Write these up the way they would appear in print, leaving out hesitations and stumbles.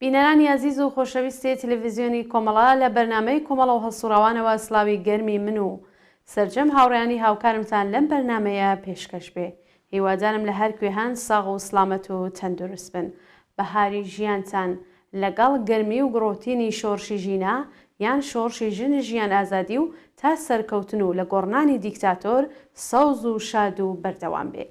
بینەرانی ئازیز و خۆشەویستی تلویزیۆنی کۆمەڵە لە بەرنامەی کۆمەڵە و هەڵسوڕاوانەوە سڵاوی گەرمی من و سەرجەم هاوڕێیانی هاوکارمتان لەم بەرنامەیە پێشکەش بێ. هیوادارم لە هەر کوێ هەن ساغ و سڵامەت و تەندروست بن. بەهاری ژیانتان لەگەڵ گەرمی و گڕوتینی شۆڕشی ژینا یان شۆڕشی ژن ژیان ئازادی و تا سەرکەوتن و لە گۆڕنانی دیکتاتۆر سەوز و شاد و بەردەوام بێ.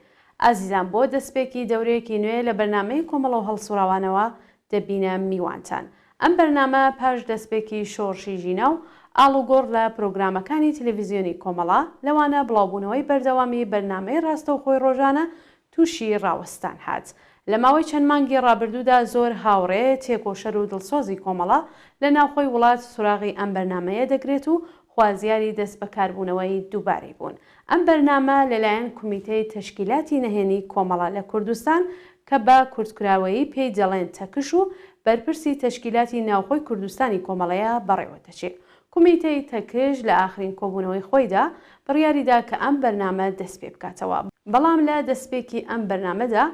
ئازیزان بۆ دەسپێکی دەورەیەکی نوێ لە بەرنامەی کۆمەڵە و هەڵسوڕاوانەوە دەبینە میوانتان. ئەم بەرنامە پاش دەسپێکی شۆڕشی ژینا و ئاڵوگۆڕ لە پرۆگرامەکانی تلویزیۆنی کۆمەڵە، لەوانە بڵاوبوونەوەی بەردەوامی بەرنامەی ڕاستەوخۆی ڕۆژانە تووشی ڕاوەستان هات. لە ماوەی چەند مانگی ڕابردوودا زۆر هاوڕێ، تێکۆشەر و دڵسۆزی کۆمەڵە لە ناوخۆی وڵات سوراغی ئەم بەرنامەیە دەگرێت و خوازیاری دەستبەکاربوونەوەی دووبارەی بوون. ئەم بەرنامە لەلایەن کومیتەی تەشکیلاتی نەهێنی کۆمەڵە لە کوردستان کە بە کورتکراوەیی پێی دەڵێن تەکش و بەرپرسی تەشکیلاتی ناوخۆی کوردستانی کۆمەڵەیە بەڕێوە دەچێ. کومیتەی تەکش لە ئاخرین کۆبوونەوەی خۆیدا بڕیاری دا کە ئەم بەرنامە دەست پێ بکاتەوە. بەڵام لە دەسپێکی ئەم بەرنامەدا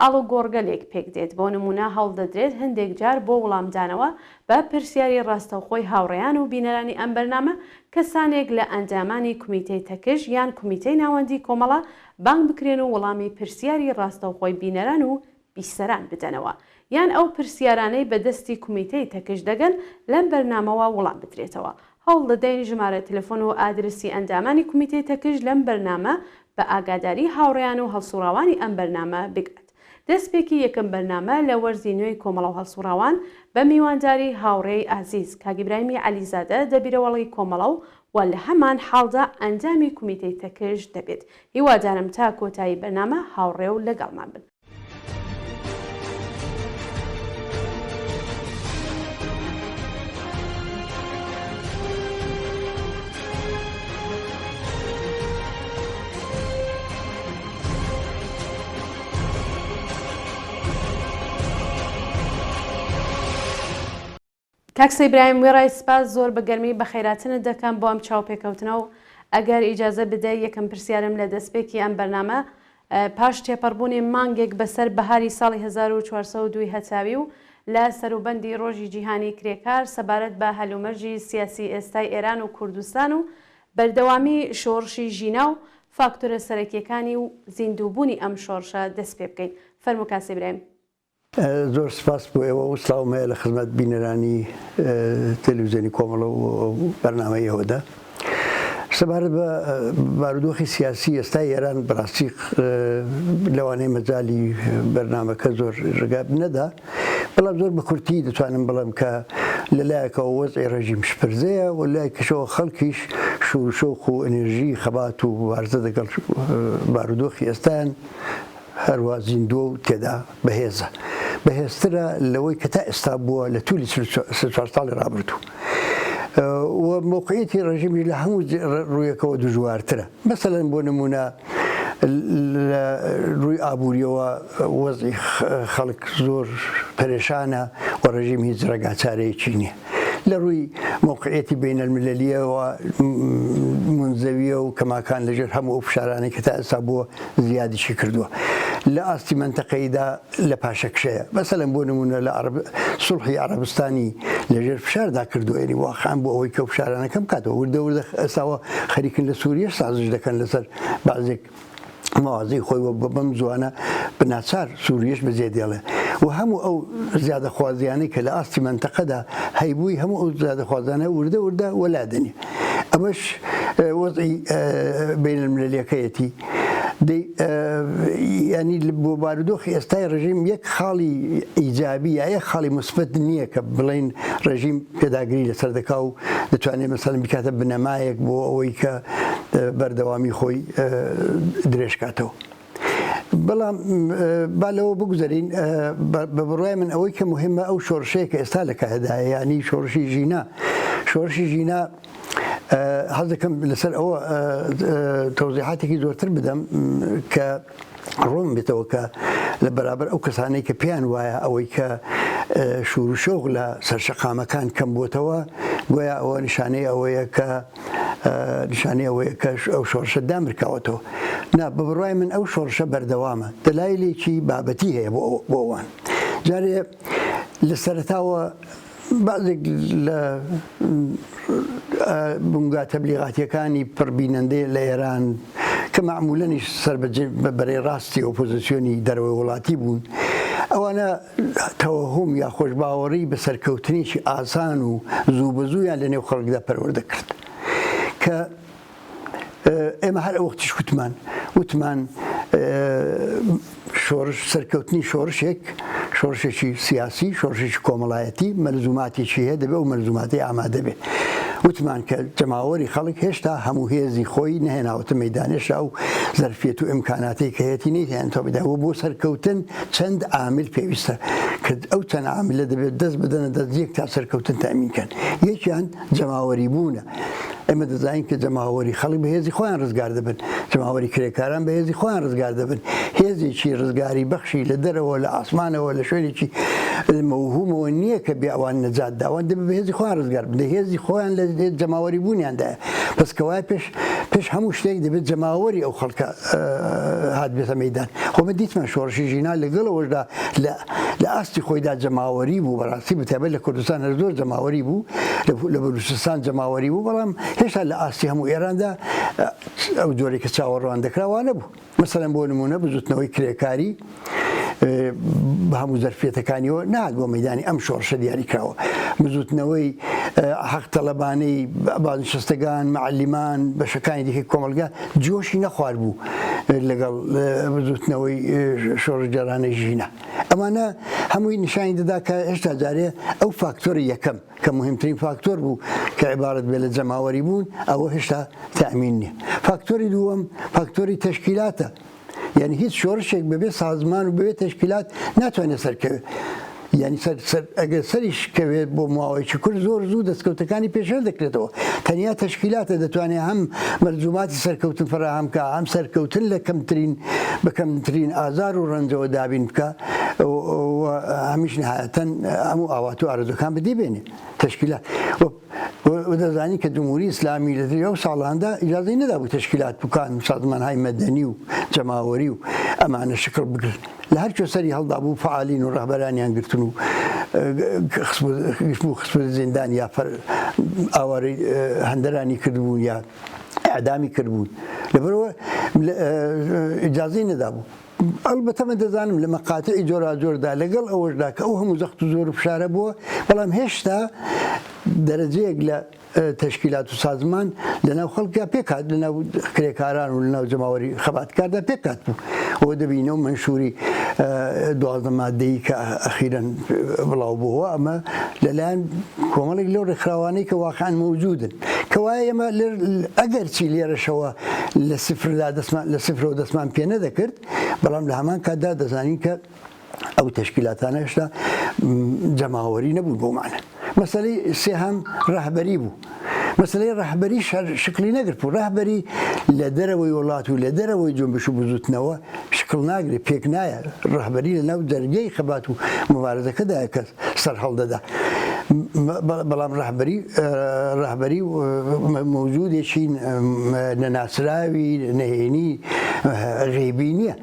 ئاڵوگۆڕگەلێک پێک دێت، بۆ نموونە هەوڵ دەدرێت هەندێک جار بۆ وڵامدانەوە بە پرسیاری ڕاستەوخۆی هاوڕێیان و بینەرانی ئەم بەرنامە کەسانێک لە ئەندامانی کومیتەی تەکش یان کومیتەی ناوەندی کۆمەڵە بانگ بکرێن و وڵامی پرسیاری ڕاستەوخۆی بینەران و بیسەران بدەنەوە یان ئەو پرسیارانەی بە دەستی کومیتەی تەکش دەگەن لەم بەرنامەوە وڵام بدرێتەوە. هەوڵ دەدەین ژمارە تلفۆن و ئادرسی ئەندامانی کومیتەی تەکش لەم بەرنامە بە ئاگاداری هاوڕێیان و هەڵسوڕاوانی ئەم بەرنامە بگات. دەسپێکی یەکەم بەرنامە لە وەرزی نوێی کۆمەڵە و هەڵسوڕاوان بە میوانداری هاوڕێی ئازیز کاک ئیبراهیمی عەلیزادە دەبیرەوەڵی کۆمەڵە و و لە هەمان حاڵدا ئەندامی کومیتەی تەکش دەبێت. هیوادارم تا کۆتایی بەرنامە هاوڕێ و لەگەڵمان بن. کاک سەی برایم وێڕای سپاس زۆر بە گەرمی بەخەیراتنت دەکەم بۆ ئەم چاوپێکەوتنە و ئەگەر ئیجازە بدەی یەکەم پرسیارم لە دەستپێکی ئەم بەرنامە پاش تێپەڕبوونی مانگێک بەسەر بەهاری ساڵی 1402 هەتاوی و لە سەروبەندی ڕۆژی جیهانی کرێکار سەبارەت بە هەلومەرجی سیاسی ئێستای ئێران و کوردستان و بەردەوامی شۆڕشی ژینا و فاکتۆرە سەرەکیەکانی و زیندووبوونی ئەم شۆڕشە دەست پێ بکەین. فەرموو کاک سەی برایم. زۆر سپاس بۆ ئێوە و سڵاوم هەیە لە خزمەت بینەرانی تەلەڤیزیۆنی کۆمەڵە و بەرنامەی ئێوەدا. سەبارەت بە بارودۆخی سیاسی ئێستای ئێران بەڕاستی لەوانەیە مەجالی بەرنامەکە زۆر ڕێگا نەدا، بەڵام زۆر بە کورتی دەتوانم بڵێم کە لە لایەکەوە وەزعی ڕێژیم شپرزەیە و لایەکیشەوە خەڵکیش شور و شەوق و ئەنێرژی خەبات و مبارزە دەگەڵ بارودۆخی ئێستایان هەروا زیندووە و تێدا بەهێزە. بەهێزترە لەوەی کە تا ئێستا بووە لە توولی 44 ساڵی ڕابردوو. و مەوقعیەتی ڕێژیمیش لە هەموو ڕوویەکەوە دژوارترە. مەسەلەن بۆ نموونە لە ڕووی ئابووریەوە وەزعی خەڵک زۆر پەرێشانە و ڕێژیم هیچ ڕێگاچارەیەکی نییە. لە ڕووی مەوقعیەتی بەینەلمیلەلییەوە مونزەویە و کەماکان لەژێر هەموو ئەو فشارانەی کە تا ئێستا بووە زیادیشی کردووە. لە ئاستی مەنتەقەییدا لە پاشەکشەیە. مەسەلەن بۆ نموونە لە عەرەب سوڵحی عەرەبستانی لەژێر فشاردا کردووە یەنی واقعەن بۆ ئەوەی کە ئەو فشارانە کەم بکاتەوە وردە وردە ئێستاوە خەریکن لە سووریەش سازش دەکەن لەسەر بەعزێک مەوازی خۆی و بەم زوانە بە ناچار سووریەش بەجێ دێڵێ و هەموو ئەو زیادەخوازیانەی کە لە ئاستی مەنتەقەدا هەیبووی هەموو ئەو زیادەخوازانە وردە وردە وەلا دەنێ. ئەمەش وەزعی بەینەلملەلیەکەیەتی. دەی یانی بۆ بارودۆخی ئێستای ڕژیم یەک خاڵی ئیجابی یا یەک خاڵی موسبەت نییە کە بڵێین ڕژیم پێداگری لەسەر دەکا و دەتوانێت مەسەلەن بیکاتە بنەمایەک بۆ ئەوەی کە بەردەوامی خۆی درێژ کاتەوە. بەڵام با لەوە بگوزەرین بە بڕوای من ئەوەی کە مهمە ئەو شۆڕشەیە کە ئێستا لە کایەدایە یانی شۆڕشی ژینا شۆڕشی ژینا حەز دەکەم لەسەر ئەوە تەوزیحاتێکی زۆرتر بدەم کە ڕوون بێتەوە کە لە بەرابەر ئەو کەسانەی کە پێیان وایە ئەوەی کە شور و شەوق لە سەرشەقامەکان کەم بووتەوە گۆیا ئەوە نیشانەی ئەوەیە کە نیشانەی ئەوەیە کە ئەو شۆڕشە دامرکاوەتەوە. نا، بە بڕوای من ئەو شۆڕشە بەردەوامە. دەلایلێکی بابەتی هەیە بۆ ئەوان. جارێ. لە سەرەتاوە بەعزێک لە بونگا تەبلیغاتیەکانی پڕبینەندەی لە ئێران کە مەعمولەنیش سەر بە بەرەی ڕاستی ئۆپۆزیسیۆنی دەرەوەی وڵاتی بوون ئەوانە تەوەهوم یا خۆشباوەڕی بە سەرکەوتنێکی ئاسان و زوو بە زوویان لە نێو خەڵکدا پەروەردە کرد کە ئێمە هەر ئەو وەختیش وتمان وتمان شۆڕش سەرکەوتنی شۆڕشێک شۆڕشێکی سیاسی شۆڕشێکی کۆمەڵایەتی مەلزوماتێکی هەیە دەبێ ئەو مەلزوماتی ئامادە بێ وتمان کە جەماوەری خەڵک هێشتا هەموو هێزی خۆی نەهێناوەتە مەدان هێشتا و زەرفیەت و ئیمکاناتی کە هەیەتی نەیهێنتەوە مەدان و بۆ سەرکەوتن چەند عامل پێویستە کە ئەو چەند عاملە دەبێت دەست بدەنە دەست یەک تا سەرکەوتن تامین کەن یەکیان جەماوەری بوونە ئێمە دەزانین کە جەماوەری خەڵک بە هێزی خۆیان ڕزگار دەبن، جەماوەری کرێکاران بە هێزی خۆیان ڕزگار دەبن، هێزێکی ڕزگاری بەخشی لە دەرەوە، لە ئاسمانەوە، لە شوێنێکی مەوهومەوە نییە کە بێ ئەوان نەجات دا، ئەوان دەبێ بە هێزی خۆیان ڕزگار بن، هێزی خۆیان لە جەماوەری بوونیاندایە، پس کەوایە پێش پێش هەموو شتێک دەبێت جەماوەری ئەو خەڵکە هاتبێتە مەیدان. خۆ ئێمە دیتمان شۆڕشی ژینا لەگەڵ ئەوەشدا لە لە ئاستی خۆیدا جەماوەری بوو، بەڕاستی بەتایبەت لە کوردستان هەر زۆر جەماوەری بوو، لە بەلوچستان جەماوەری بوو، بەڵام هێشتا لە ئاستی هەموو ئێراندا ئەو جۆرەی کە چاوەڕوان دەکرا وا نەبوو. مەسەلەن بۆ نموونە بزووتنەوەی کرێکاری بە هەموو زەرفیەتەکانیەوە نەهات بۆ مەیدانی ئەم شۆڕشە دیاریکراوە. بزووتنەوەی حەق تەڵەبانەی بازنشستگان، معەلیمان، بەشەکانی دیکەی کۆمەڵگا جۆشی نەخوارد بوو لەگەڵ بزووتنەوەی شۆڕشگێڕانەی ژینا. ئەمانە هەمووی نیشانی دەدا کە هێشتا جارێ ئەو فاکتۆری یەکەم کە موهیمترین فاکتۆر بوو کە عیبارەت بێ لە جەماوەری بوون ئەوە هێشتا تەئمین نیە. فاکتۆری دووەم فاکتۆری تەشکیلاتە. یعنی هیچ شۆڕشێک بەبێ سازمان و بەبێ تەشکیلات ناتوانێت سەرکەوێت. یعنی سەر سەر ئەگەر سەریش کەوێت بۆ ماوەیەکی کورت زۆر زوو دەستکەوتەکانی پێشێل دەکرێتەوە. تەنیا تەشکیلاتە دەتوانێت هەم مەلزوماتی سەرکەوتن فەراهەم کا، هەم سەرکەوتن لە کەمترین بە کەمترین ئازار و ڕەنجەوە دابین بکا و هەمیش نهایەتەن هەموو ئاوات و ئارەزووەکان بەدی بێنێ. تەشکیلات و دەزانین کە جمهوری ئیسلامی لە ئەو ساڵاندا ئیجازەی نەدابوو تەشکیلات بکان و سازمانهای مەدەنی و جەماوەری و ئەمانە شکڵ بگرن. لە هەر کوێ سەری هەڵدابوو فەعالین و ڕەهبەرانیان گرتن و خستبوو خستبوو زیندان یا ئاوارەی هەندەرانی کردبوون یا ئیعدامی کردبوون. لەبەرئەوە ئیجازەی نەدابوو. ئەڵبەتە من دەزانم لە مەقاتعی جۆراوجۆردا لەگەڵ ئەوەشدا کە ئەو هەموو زەخت و زۆر و فشارە بووە، بەڵام هێشتا دەرەجەیەک لە تەشکیلات و سازمان لەناو خەڵکدا پێکهات، لەناو کرێکاران و لەناو جەماوەری خەباتکاردا پێکهات بوو. ئەوە دەبینەوە مەنشووری 12 مادەیی کە ئەخیرەن بڵاو بووەوە، ئەمە لەلایەن کۆمەڵێک لەو ڕێکخراوانەی کە واقعەن مەوجودن. کەوایە ئێمە ئەگەرچی لێرەشەوە لە سفردا دەستمان لە سفرەوە دەستمان پێ نەدەکرد، بەڵام لە هەمان کاتدا دەزانین کە ئەو تەشکیلاتانە هێشتا جەماوەری نەبوون بۆ مانە. مەسەلەی سێهەم ڕەهبەری بوو. مەسەلەی ڕەهبەریش هەر شکڵی نەگرت بوو. ڕەهبەری لە دەرەوەی وڵات و لە دەرەوەی جونبش و بزووتنەوە شکڵ ناگرێت، پێک نایە. ڕەهبەری لە ناو جەرگەی خەبات و موبارزەکەدایە کە سەر هەڵدەدا. بەڵام ڕەهبەری ڕەهبەری مەوجودێکی نەناسراوی نهێنی غەیبی نییە.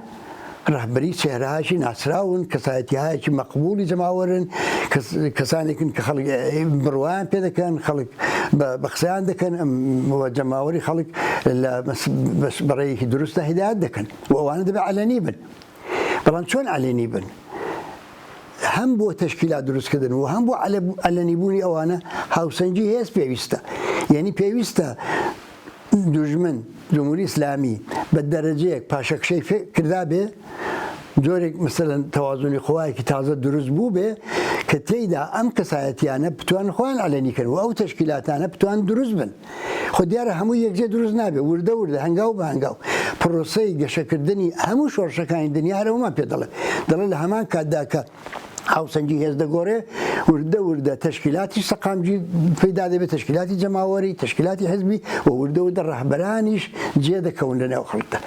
ڕەهبەری چێهرەهایەکی ناسراون، کەسایەتیهایەکی مەقبووڵی جەماوەرن، کەسانێکن کە خەڵک بڕوایان پێ دەکەن، خەڵک بە قسەیان دەکەن و جەماوەری خەڵک لە بەڕێیەکی دروستدا هیدایەت دەکەن و ئەوانە دەبێت عەلەنی بن. بەڵام چۆن عەلەنی بن؟ هەم بۆ تەشکیلات دروستکردن و هەم بۆ عەلەنی بوونی ئەوانە هاوسەنگی هێز پێویستە. یعنی پێویستە دوژمن، جمهوری ئیسلامی، بە دەرەجەیەک پاشەکشەی کردابێ، جۆرێک مەسەلەن تەوازونی قوایەکی تازە دروست بووبێ کە تێیدا ئەم کەسایەتیانە بتوان خۆیان عەلەنی کەن و ئەو تەشکیلاتانە بتوان دروست بن. خۆ دیارە هەموو یەکجێ دروست نابێ، وردە وردە هەنگاو بە هەنگاو پرۆسەی گەشەکردنی هەموو شۆڕشەکانی دنیا هەر ئەوەمان پێ دەڵێ. دەڵێ لە هەمان کاتدا کە هاوسەنگی هێز دەگۆڕێ، وردە وردە تەشکیلاتی سەقامگیر پەیدا دەبێت، تەشکیلاتی جەماوەری، تەشکیلاتی حزبی و وردە وردە ڕەهبەرانیش جێ دەکەون لە نێو خەڵکدا.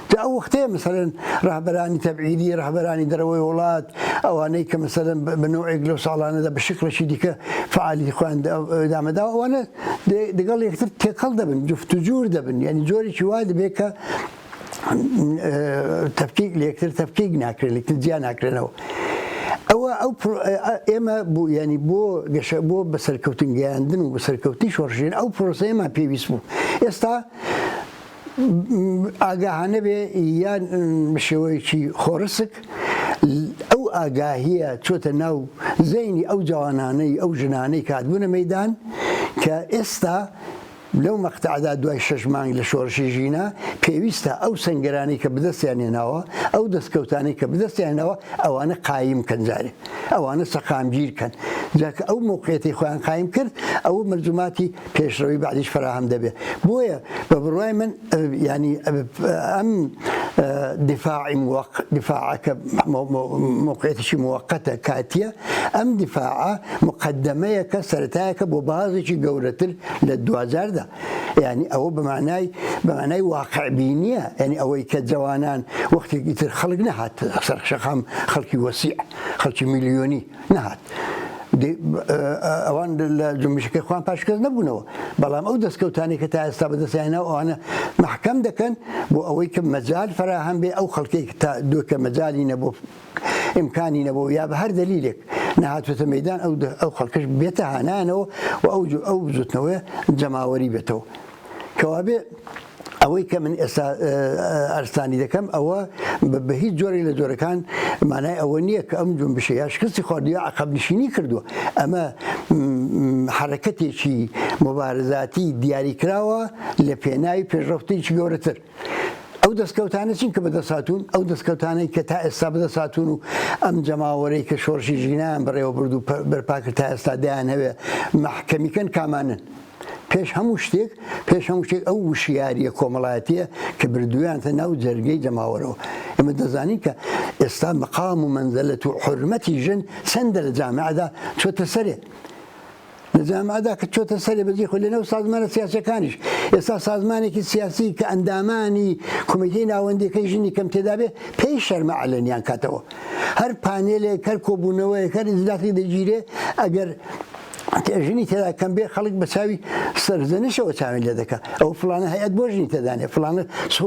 جا ئەو وەختەیە مەسەلەن ڕەهبەرانی تەبعیدی، ڕەهبەرانی دەرەوەی وڵات، ئەوانەی کە مەسەلەن بە نەوعێک لەو ساڵانەدا بە شکڵێکی دیکە فەعالیەتی خۆیان ئیدامە داوە، ئەوانە دەگەڵ یەکتر تێکەڵ دەبن، جفتوجور دەبن، یانی جۆرێکی وا دەبێت کە تەفکیک لە یەکتر تەفکیک ناکرێن، لە یەکتر جیا ناکرێنەوە. ئەوە ئەو ئێمە بۆ یانی بۆ گەشە بۆ بە سەرکەوتن گەیاندن و بە سەرکەوتنی شۆڕشین ئەو پرۆسەیەمان پێویست بوو ئێستا ئاگاهانە بێ یان بە شێوەیەکی خۆڕسک ئەو ئاگاهیە چۆتە ناو زەینی ئەو جوانانەی ئەو ژنانەی کە هاتبوونە مەدان کە ئێستا لەو مەقتەعەدا دوای شەش مانگ لە شۆڕشی ژینا، پێویستە ئەو سەنگەرانەی کە بەدەستیان هێناوە، ئەو دەستکەوتانەی کە بەدەستیان هێناوە، ئەوانە قایم کەن جارێ، ئەوانە سەقامگیر کەن. جا کە ئەو مەوقعیەتەی خۆیان قایم کرد، ئەوە مەلزوماتی پێشڕەوی بەعدیش فەراهەم دەبێ. بۆیە بە بڕوای من یانی ئەم دیفاعی موەق، دیفاعە کە مەوقعیەتێکی موەقەتە، کاتییە، ئەم دیفاعە موقەدەمەیەکە، سەرەتایەکە بۆ بازێکی گەورەتر لە دواجاردا. یانی ئەوە بە مانای بە مانای واقعبینییە، یانی ئەوەی کە جەوانان وەختێک ئیتر خەڵک نەهات سەر شەقام، خەڵکی وەسیع، خەڵکی میلیۆنی نەهات. ئەوان لە جونبشەکەی خۆیان پاشگەز نەبوونەوە، بەڵام ئەو دەستکەوتانەی کە تا ئێستا بەدەستیان هێناوە ئەوانە مەحکەم دەکەن بۆ ئەوەی کە مەجال فەراهەم بێ ئەو خەڵکەی تا دووکە مەجالی نەبوو ئیمکانی نەبوو یا بە هەر دەلیلێک نەهاتووەتە مەیدان ئەو ئەو خەڵکەش بێتە هانایانەوە و ئەو ئەو بزوتنەوەیە جەماوەری بێتەوە. کەوابێ ئەوەی کە من ئێستا ئەرستانی دەکەم ئەوە بە هیچ جۆرێک لە جۆرەکان مانای ئەوە نییە کە ئەم جونبشە یا شکستی خواردووە یا عەقەبنشینی کردووە. ئەمە حەرەکەتێکی موبارزاتی دیاریکراوە لە پێناوی پێشڕەوتێکی گەورەتر. ئەو دەستکەوتانە چین کە بەدەست هاتوون؟ ئەو دەستکەوتانەی کە تا ئێستا بەدەست هاتوون و ئەم جەماوەرەی کە شۆڕشی ژینایان بەڕێوە برد و بەرپا کرد تا ئێستا دەیانهەوێ مەحکەمی کەن کامانەن؟ پێش هەموو شتێک پێش هەموو شتێک ئەو وشیارییە کۆمەڵایەتییە کە بردوویانتە ناو جەرگەی جەماوەرەوە. ئێمە دەزانین کە ئێستا مەقام و مەنزەلەت و حورمەتی ژن چەندە لە جامعەدا چۆتە سەرێ. لە جامعەدا کە چۆتە سەرێ بەجێ خۆی لەنێو سازمانە سیاسیەکانیش ئێستا سازمانێکی سیاسی کە ئەندامانی کۆمیتەی ناوەندیەکەی ژنی کەم تێدا بێ پێی شەرمە عەلەنیان کاتەوە هەر پانێلێک هەر کۆبوونەوەیەک هەر ئیجلاسێک دەگیرێ ئەگەر ژنی تێدا کەم بێ خەڵک بە چاوی سەرزەنشەوە چاوی لێ دەکا ئەو فلانە هەیئەت بۆ ژنی تێدا نیە فلانە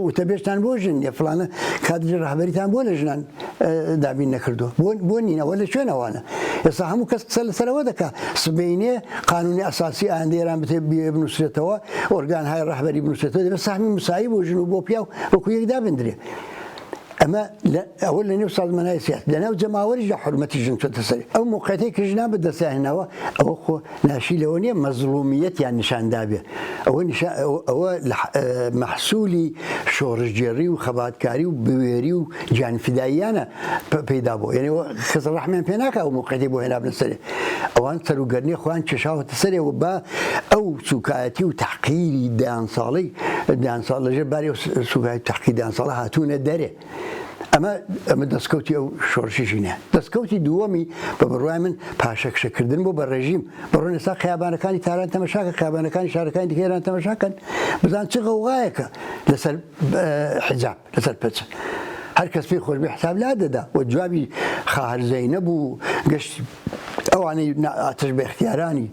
وتەبێژتان بۆ ژن نیە فلانە کادری ڕەهبەریتان بۆ لە ژنان دابین نەکردووە بۆ بۆ نین ئەوە لە کوێنەوانە ئێستا هەموو کەس قسە لەسەرەوە دەکا سبەینێ قانونی ئەساسی ئایندە ئێران بتێ بنووسرێتەوە ئۆرگان های ڕەهبەری بنووسرێتەوە دەبێت سەهمی مساوی بۆ ژن و بۆ پیاو وەکو یەک دابندرێ ئەمە ئەوە لە نێو سازمانهای سیاسی لە ناو جەماوەریش لە حرمەتی ژن چۆتە سەری ئەو موقعیەتەی کە ژنان بەدەستیان هێناوە ئەوە خۆ ناشی لەوە نییە مەزڵومیەتیان نیشان دابێ ئەوە نیشان ئەوە مەحسولی شۆڕشگێڕی و خەباتکاری و بوێری و گیانفیداییانە پەیدا بوو یعنی کەس ڕەحمیان پێ ناکا ئەو موقعیەتەی بۆ هێنابنە سەرێ ئەوان سەروگەرنی خۆیان کێشاوەتە سەرێ و بە ئەو سوکایەتی و تەحقیری دەیان ساڵەی دەیان ساڵ لەژێر باری ئەو سوکایەتی تەحقیر دەیان ساڵە هاتوونە دەرێ ئەمە ئەمە دەستکەوتی ئەو شۆڕشی ژینە دەستکەوتی دووەمی بە بڕوای من پاشەکشەکردن بۆ بە ڕێژیم بڕۆن ئێستا خیابانەکانی تاران تەمەشاکە خیابانەکانی شارەکانی دیکە ئێران تەمەشاکەن بزان چ غەوغایەکە لەسەر حجاب لەسەر پچ هەر کەس پێی خۆش بێ حساب لا دەدا و جوابی خاهر زەینەب و گشت ئەوانەی ئاتش بە اختیارانی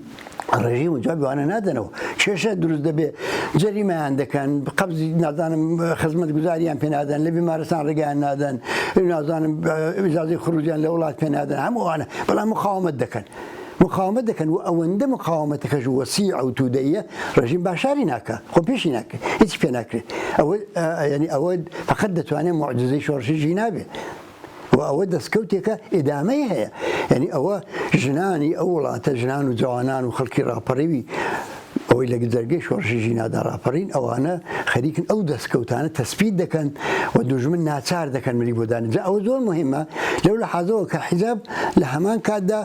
ڕژیم و جوابی وانە نادەنەوە کێشە دروست دەبێ جەریمەیان دەکەن قەبزی نازانم خزمەت گوزاریان پێ نادەن لە بیمارستان ڕێگەیان نادەن نازانم ئیجازەی خروجیان لە وڵات پێ نادەن هەموو ئەوانە بەڵام مقاومەت دەکەن مقاومەت دەکەن و ئەوەندە مقاومەتەکەش وەسیع و تودەیە ڕژیم باشاری ناکە خۆ پێشی ناکرێت هیچ پێ ناکرێت ئەوە یعنی ئەوە فقط دەتوانێت معجزەی شۆڕشی ژینا بێ و ئەوە دەستکەوتێکە ئیدامەی هەیە یعنی ئەوە ژنانی ئەو وڵاتە ژنان و جوانان و خەڵکی ڕاپەڕیوی ئەوەی لە جەرگەی شۆڕشی ژینادا ڕاپەڕین ئەوانە خەریکن ئەو دەستکەوتانە تەسپیت دەکەن و دوژمن ناچار دەکەن ملی بۆ دانێن جا ئەوە زۆر مهمە لەو لەحازەوە کە حیجاب لە هەمان کاتدا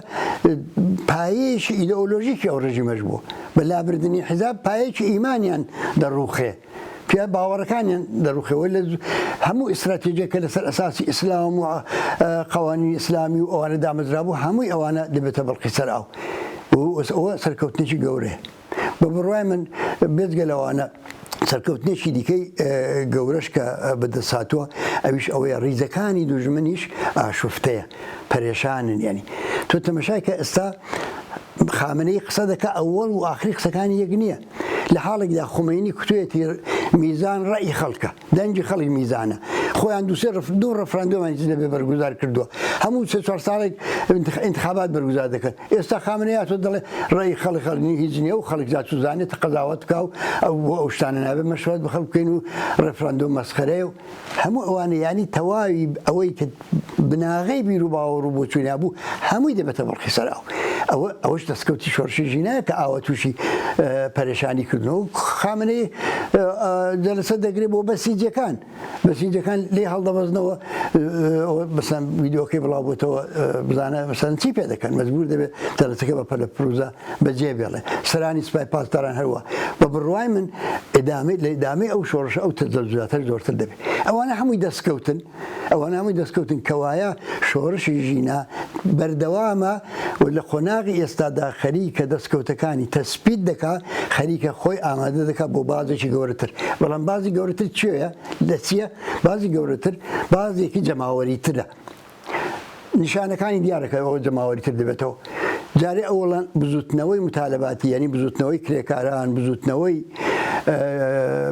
پایەیەکی ئیدئۆلۆژیکی ئەو ڕژیمەش بوو بە لابردنی حیجاب پایەیەکی ئیمانیان دەڕوخێ پیا باوەڕەکانیان دەڕوخێەوە لە هەموو ئیستراتێژیەکە لەسەر ئەساسی ئیسلام و قوانینی ئیسلامی و ئەوانە دامەزرابوو هەمووی ئەوانە دەبێتە بڵقی سەر ئاو ئەوە سەرکەوتنێکی گەورەیە بە بڕوای من بێجگە لەوانە سەرکەوتنێکی دیکەی گەورەش کە بەدەست هاتووە ئەویش ئەوەیە ڕیزەکانی دوژمنیش ئاشوفتەیە پەرێشانن یعنی تۆ تەمەشای کە ئێستا خامنەی قسە دەکا ئەوەڵ و ئاخری قسەکانی یەک نییە لە حاڵێکدا خومەینی کوتوێتی میزان ڕەئی خەڵکە دەنگی خەڵک میزانە. خۆیان دووسێ دوو ڕفراندۆمان هیچ نەبێ بەرگوزار کردووە هەموو سێ چوار ساڵێک انتخابات بەرگوزار دەکەن ئێستا خامنەی هاتووە دەڵێ ڕێی خەڵک خەڵک هیچ نییە و خەڵک جا چوزانێت قەزاوەت بکا و ئەو بۆ ئەو شتانە نابێ مەشوەرەت بە خەڵک بکەین و ڕێفراندۆم مەسخەرەیە و هەموو ئەوانە یانی تەواوی ئەوەی کە بناغەی بیر و باوەڕ و بۆچوونی هەبوو هەمووی دەبێتە بڕقی سەر ئاو. ئەوە ئەوەش دەستکەوتی شۆڕشی ژینایە کە ئاوا تووشی پەرێشانی کردنەوە خامنەی جەلەسە دەگرێ بۆ بەسیجەکان بەسیجەکان لێ هەڵدەبەزنەوە بەسەن ویددیوکەی بڵاو بۆتەوە بزانە مەسەن چی پێ دەکەن مەجبور دەبێت جەلەسەکە بە پەلە پروزە بەجێ بێڵێ سەرانی سپای پاسداران هەروە بە بڕوای من ئدامەی لە ئدامەی ئەو شۆڕشە ئەو تەزەلزولاتەش زۆرتر دەبێت ئەوانە هەمووی دەستکەوتن ئەوانە هەمووی دەستکەوتن کەوایە شۆڕشی ژینا بەردەوامە و لە قۆناغی ئێستادا خەریکە دەستکەوتەکانی تەسپیت دەکا خەریکە خۆی ئامادە دەکا بۆ بازێکی گەورەتر بەڵام بازی گەورەتر چێە لە چییە بازی گەورەتر بازێکی جەماوەری ترە نیشانەکانی دیارە کە ئەوە جەماوەری تر دەبێتەوە. جارێ ئەوەڵەن بزوتنەوەی متالەباتی یعنی بزوتنەوەی کرێکاران، بزوتنەوەی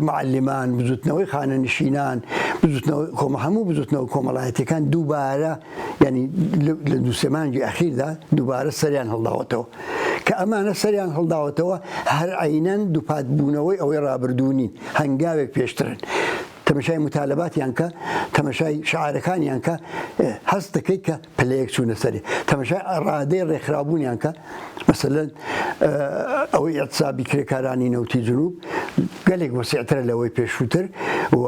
معلمان، بزوتنەوەی خانەنشینان، بزوتنەوەی کۆمە هەموو بزوتنەوە کۆمەڵایەتیەکان دووبارە یعنی لە دوو سێ مانگی ئەخیردا دووبارە سەریان هەڵداوەتەوە. کە ئەمانە سەریان هەڵداوەتەوە هەر عەینەن دووپات بوونەوەی ئەوەی ڕابردوو نین، هەنگاوێک پێشترن. تەمەشای موتالەباتیان کە، تەمەشای شعارەکانیان کە، هەست دەکەیت کە پلەیەک چوونە سەرێ. تەمەشای ڕادەی ڕێکخراوبوونیان کە، مەسەلەن ئەوەی ئیعتسابی کرێکارانی نەوتی جنوب گەلێک وەسیعترە لەوەی پێشووتر و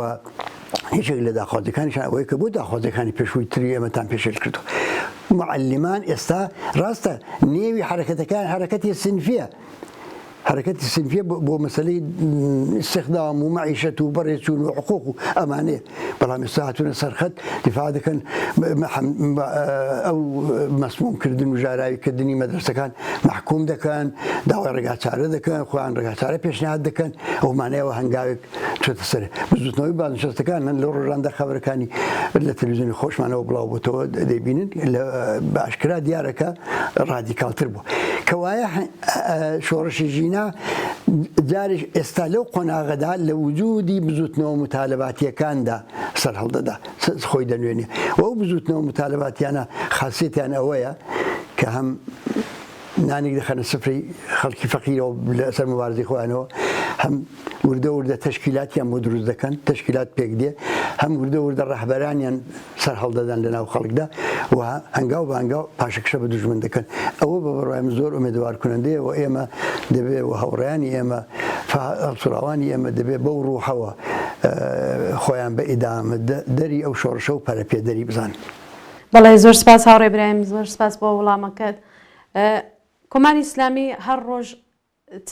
یەکێک لە داخوازیەکانیشان ئەوەیە کە بۆ داخوازیەکانی پێشووی تری ئێمەتان پێشێل کردووە. معەلیمان ئێستا ڕاستە نێوی حەرەکەتەکان حەرەکەتی سنفیە، حەرەکەتی سنفیە بۆ مەسەلەی ئیستخدام و مەعیشەت و بەڕێچوون و حقوق و ئەمانەیە، بەڵام ئێستا هاتوونە سەر خەت دیفاع دەکەن ئەو مەسموم کردن و ژاراوی کردنی مەدرەسەکان مەحکوم دەکەن، داوای ڕێگاچارە دەکەن، خۆیان ڕێگاچارە پێشنیاد دەکەن، ئەو مانای ئەوە هەنگاوێک چۆتە سەر بزوتنەوەی بازنشەستەکان من لەو ڕۆژاندا خەبەرەکانی لە تەلویزیۆنی خۆشمانەوە بڵاو بۆتەوە دەیبینن بە ئاشکرا دیارە کە ڕادیکاڵتر بوو کەوایە شۆڕشی ژینا جاریش ئێستا لەو قۆناغەدا لە وجودی بزوتنەوە متالەباتیەکاندا سەر هەڵدەدا خۆی دەنوێنێ و ئەو بزوتنەوە متالەباتیانە خاصێتیان ئەوەیە کە هەم نانێک دەخەنە سفرەی خەڵکی فەقیرەوە لەسەر مبارزەی خۆیانەوە، هەم وردە وردە تەشکیلاتیان بۆ دروست دەکەن، تەشکیلات پێک دێ، هەم وردە وردە ڕەهبەرانیان سەر هەڵدەدەن لە ناو خەڵکدا و هەنگاو بە هەنگاو پاشەکشە بە دوژمن دەکەن. ئەوە بە بڕوای من زۆر ئومێدەوارکونەندەیە و ئێمە دەبێ و هاوڕێیانی ئێمە، هەڵسوڕاوانی ئێمە دەبێ بەو ڕوحەوە خۆیان بە ئیدامەدەری ئەو شۆڕشە و پەرەپێدەری بزانن. بەڵێ زۆر سپاس هاوڕێ برایم زۆر سپاس بۆ وڵامەکەت. کۆماری ئیسلامی هەر ڕۆژ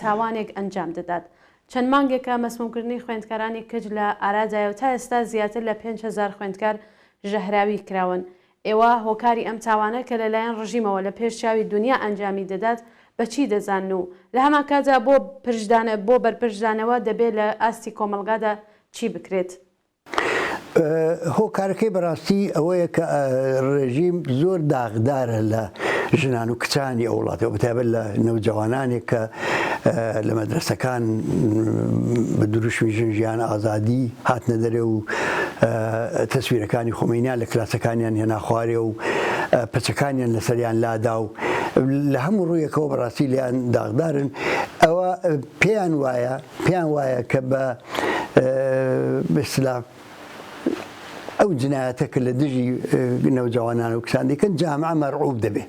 تاوانێک ئەنجام دەدات. چەند مانگێکە مەسمومکردنی خوێندکارانی کچ لە ئارادایە و تا ئێستا زیاتر لە 5000 خوێندکار ژەهراوی کراون. ئێوە هۆکاری ئەم تاوانە کە لەلایەن ڕژیمەوە لە پێش چاوی دونیا ئەنجامی دەدات بە چی دەزانن و لە هەمانکاتدا بۆ پرشدانە بۆ بەرپرچدانەوە دەبێ لە ئاستی کۆمەڵگادا چی بکرێت؟ هۆکارەکەی بەڕاستی ئەوەیە کە ڕێژیم زۆر داغدارە لە ژنان و کچانی ئەو وڵاتەوە بەتایبەت لە نەوجەوانانێک کە لە مەدرەسەکان بە دروشمی ژن ژیان ئازادی هاتنە دەرێ و تەسویرەکانی خۆمەینیان لە کلاسەکانیان هێنا خوارێ و پەچەکانیان لەسەریان لادا و لە هەموو ڕوویەکەوە بەڕاستی لیان داغدارن ئەوە پێیان وایە پێیان وایە کە بە بەسلا ئەو جنایەتە کە لە دژی نەوجەوانان و کچان دەکەن جامعە مەرعوب دەبێ.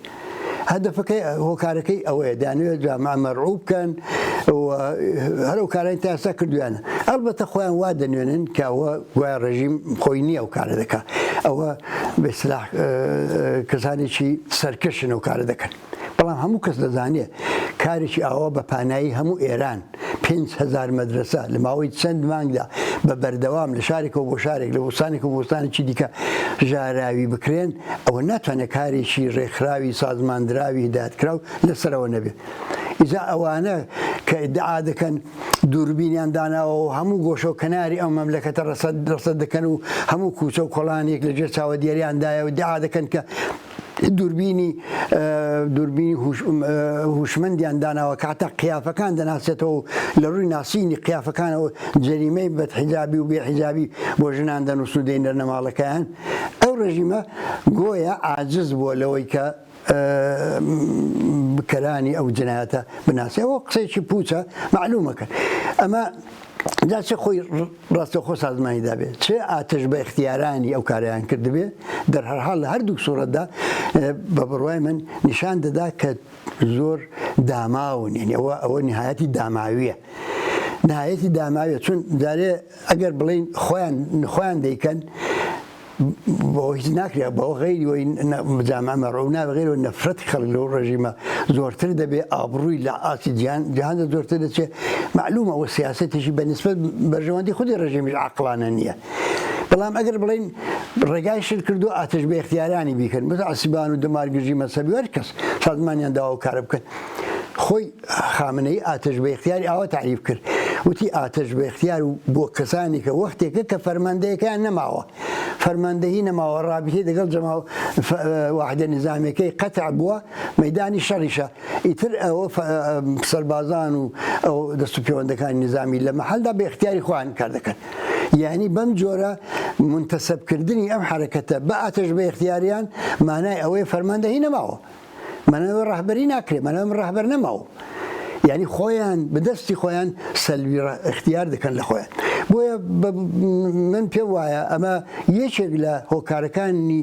هەدەفەکەی هۆکارەکەی ئەوەیە دانوێت جامعە مەرعوب بکەن و هەر ئەو کارانی تا ئێستا کردویانە ئەلبەتە خۆیان وا دەنوێنن کە ئەوە گوایە ڕێژیم خۆی نییە ئەو کارە دەکا ئەوە بەسلاح کەسانێکی سەرکەشن ئەو کارە دەکەن. بەڵام هەموو کەس دەزانێت کارێکی ئاوا بە پانایی هەموو ئێران 5000 مەدرەسە لە ماوەی چەند مانگدا بە بەردەوام لە شارێکەوە بۆ شارێک لە وستانێکەوە بۆ وستانێکی دیکە ژاراوی بکرێن ئەوە ناتوانێت کارێکی ڕێکخراوی سازماندراوی هیدایەتکراو لەسەرەوە نەبێت ئیجا ئەوانە کە ئیدعا دەکەن دووربینیان داناوە و هەموو گۆشە و کەناری ئەو مەملەکەتە ڕەسەد دەکەن و هەموو کوچە و کۆڵانێک لەژێر چاوەدێریاندایە و ئیدعا دەکەن کە. دووربینی دووربینی هوشمەندیان داناوە کە حتا قیافەکان دەناسێتەوە و لە ڕووی ناسینی قیافەکانەوە جەریمەی بەدحیجابی و بێحیجابی بۆ ژنان دەنووسن و دەینەرنە ماڵەکەیان. ئەو ڕێژیمە گۆیا عاجز بووە لەوەی کە بکەرانی ئەو جنایەتە بناسێ. ئەوە قسەیەکی پووچە، مەعلوومە کە ئەمە جا چ خۆی ڕاستەوخۆ سازمانی دابێ چ ئاتەش بە ئیختیارانی ئەو کارەیان کردبێ، دەرهەرحاڵ لە هەردووک سوڕەتدا بە بڕوای من نیشان دەدا کە زۆر داماون، یعنی ئەوە ئەوە نهایەتی داماویە، نهایەتی داماویە، چون جارێ ئەگەر بڵێین خۆیان خۆیان دەیکەن بەوە هیچ ناکرێت بەوە غەیری وەی جامعە مەڕوو نابێ غەیری وەی نەفرەتی خەڵک لەو ڕێژیمە زۆرتر دەبێ ئابڕووی لە ئاستی جیهان جیهاندا زۆرتر دەچێ مەعلوومە ئەوە سیاسەتێکی بە نیسبەت بەرژەوەندی خودی ڕێژیمیش عەقڵانە نییە بەڵام ئەگەر بڵێین ڕێگای شل کردو ئاتەش بە ئیختیارانی بیکەن متعصبان و دەمارگرژی مەزهەبی و هەر کەس سازمانیان داوە ئەو کارە بکەن خۆی خامنەیی ئاتەش بە ئیختیاری ئاوا تەعریف کرد، وتی، ئاتەش بە ئیختیار بۆ کەسانێکە وەختێکە کە فەرماندەیەکەیان نەماوە، فەرماندەهی نەماوە، ڕابیتەی دەگەڵ جەماوە واحدە نیزامیەکەی قەتع بووە، مەیدانی شەڕیشە، ئیتر ئەوە سەربازان و ئەو دەست و پێوەندەکانی نیزامی لە مەحەلدا بە ئیختیاری خۆیان کار دەکەن. یانی بەم جۆرە مونتەسەب کردنی ئەم حەرەکەتە بە ئاتەش بە ئیختیاریان مانای ئەوەیە فەرماندەهی نەماوە. مانای ڕەهبەری ناکرێ مانای من ڕەهبەر نەماوم یعنی خۆیان بەدەستی خۆیان سەلوی اختیار دەکەن لە خۆیان بۆیە من پێم وایە ئەمە یەکێک لە هۆکارەکانی